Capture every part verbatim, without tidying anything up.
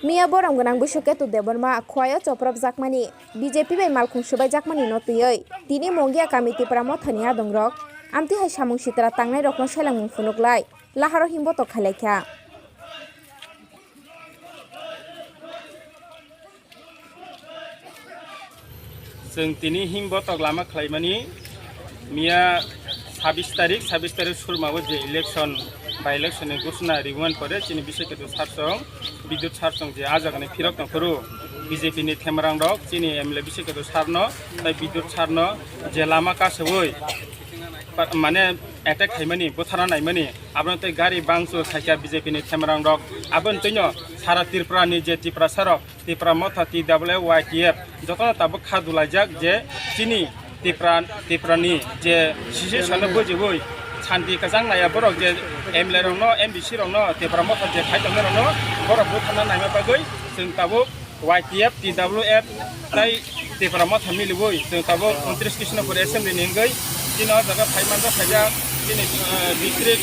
Miya borom gwnang Busu Ketu Debbarma Khowai o chopropjakmani B J P bai malkhung swbaijakmani no twiwi tini Mongia kami Tipra Mothani adongrok amtwi hai samung sitra tangnairokno selengmung phunuklai laharo himbotok khailaikha. Chwng tini himbotok lama khlaimani miya sabis tarik, sabis tarik surmao je election, by election ni ghosna riwani pore chini Bisai Ketu sir song, Bidyut sir song je ah jagani phirok tongphuru B J P ni themarang rok chini M L A Bisai Ketu sir no tai Bidyut sir no je lama kasawi pa-, mane attack khaimani, butharna naimani, abono tei gari bangso khaikha B J P ni themarang rok. Aboni twino sara Tripura ni je Tiprasa rok, Tipra Motha, T W F, Y T F, jotono tabuk kha dulaijak je chini Tipra, Tipra ni je situation no bujiwi santi kwchang naiya borok je M L A rok no, M D C rok no, Tipra Motha je khai tongnai rok no borok butharna naima bagwi chwng tabuk Y T F, T W F, tai Tipra Motha miliwi chwng tabuk untris Krishnapur Assembly ni wngwi chini o jaga phai manjak khaijak chini, eh, district,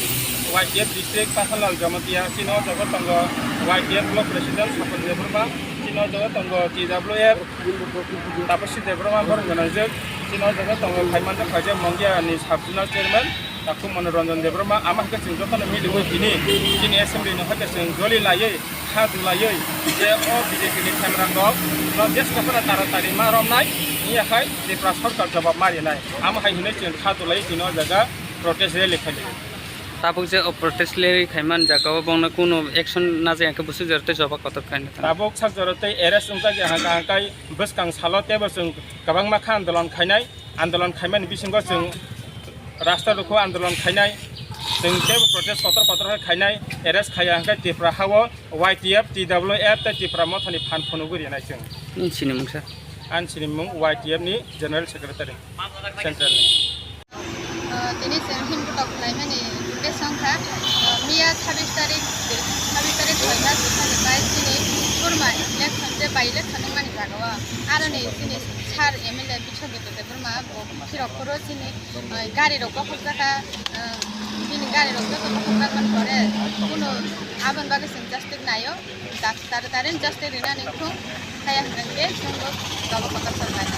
Y T F district Pathanlal Jamatia, chini o jaga tongo Y T F block president Sapon Debbarma, chini o jaga tongo T W F Tapasi Debbarma borok gwnangjak, chini o jaga tongo phai manjak khaijak Mongia ni sub zonal chairman. Takhuk Manoranjan Debbarma, ama hwnkhe chwng jotono miliwi tini chini assembly ni hwnkhe chwng joli laiwi, kha dulaiwi je o B J P ni themarang rok no jeska phano taratari ma romnai, wngya khai Tripura sorkar jawab ma rinai. Amo hai hinwi chwng kha dulaiwi tini o jaga protest rally khailai. Tabuk je o protest rally khaimani jaga o bongno kuno action najak hwnkhe bwswk jora tei jawab kotor khaina thang. Tabuk sak jora tei arrest wngjak ya hwnkha hwnkhe bwskang salo teibo chwng kwbangma kha andolon khainai. Andolon khaimani bisingo chwng rasta rokho andolon khainai, chwng teibo protest kotor kotor khe khainai, arrest khaiya hwnkhe Tripura hao Y T F, T W F tei Tipra Mothani phan phunugwi rinai chwng. Nini sinimung sir? Ani sinimung Y T F ni General Secretary Central ni. Ah, tini chwng himbotok khlaimani uddesyo wngkha, ah, miya sabis tarik, sabis tarik soi mas dui hajar bais chini Burma election je by election wngmani jagao aroni chini sir M L A Biswa Ketu Debbarma bo phirok phuru chini, ah, gari rok bokhokjak kha, ah, bini gari rok joto bokhokjak mani pore kuno aboni bagwi chwng justice naio, tare tare justice rinani thung haya hwnkhe chwngbo jobo kotor salmani.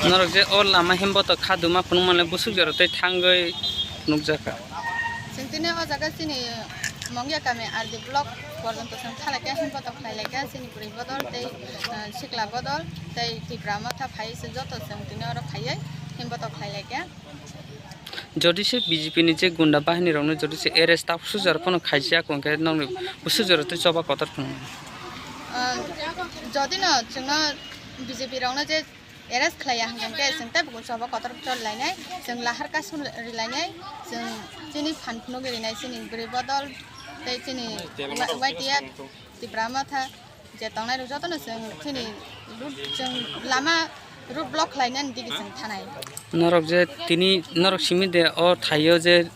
Norok je o lama himbotok kha duma phunukmani bwswk jora tei thangwi nukjakha. Chwng tini o jaga chini Mongia kami R D block porjonto chwng thalaikha, himbotok khlailaikha chini bwrwi bodol tei, ah, sikla bodol tei Tipra Motha phaiwi se joto chwng tini oro phaiwi himbotok khlailaikha. Jodi se B J P ni je gunda bahini rokno jodi se arrest tapsujak phano khaijak hwnkhe nokni bwswk jora tei choba kotor phano. Ah, jodi no chwngno B J P rokno je arrest khlaiya hwnkhe chwng tei bo choba kotor chol lainai, chwng lahar kasu rilainai, chwng chini phan phunugwi rinai chini bwrwi bodol tei chini Y T F Tipra Motha je tongnai rok jotono chwng chini road, chwng lama road block khlainani digi chwng thanai. Norok je tini norok simi de o thaio je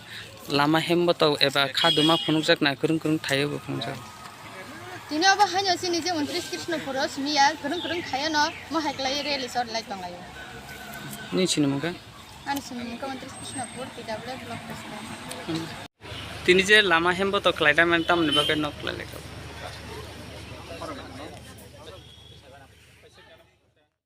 lama hembotok eba kha duma phunukjak na kwrwng kwrwng thaio bo phunukjak. Tini obo haino chini je untris Krishnapur o simi ya kwrwng kwrwng khaio no mohai kwlai rally sor lai tonglaio. Nini sinimung khe? Ani sinimung khe untris Krishnapur T W block president. Tini je lama hembotok khlaida mani tamoni bagwi nok khlai lai kha?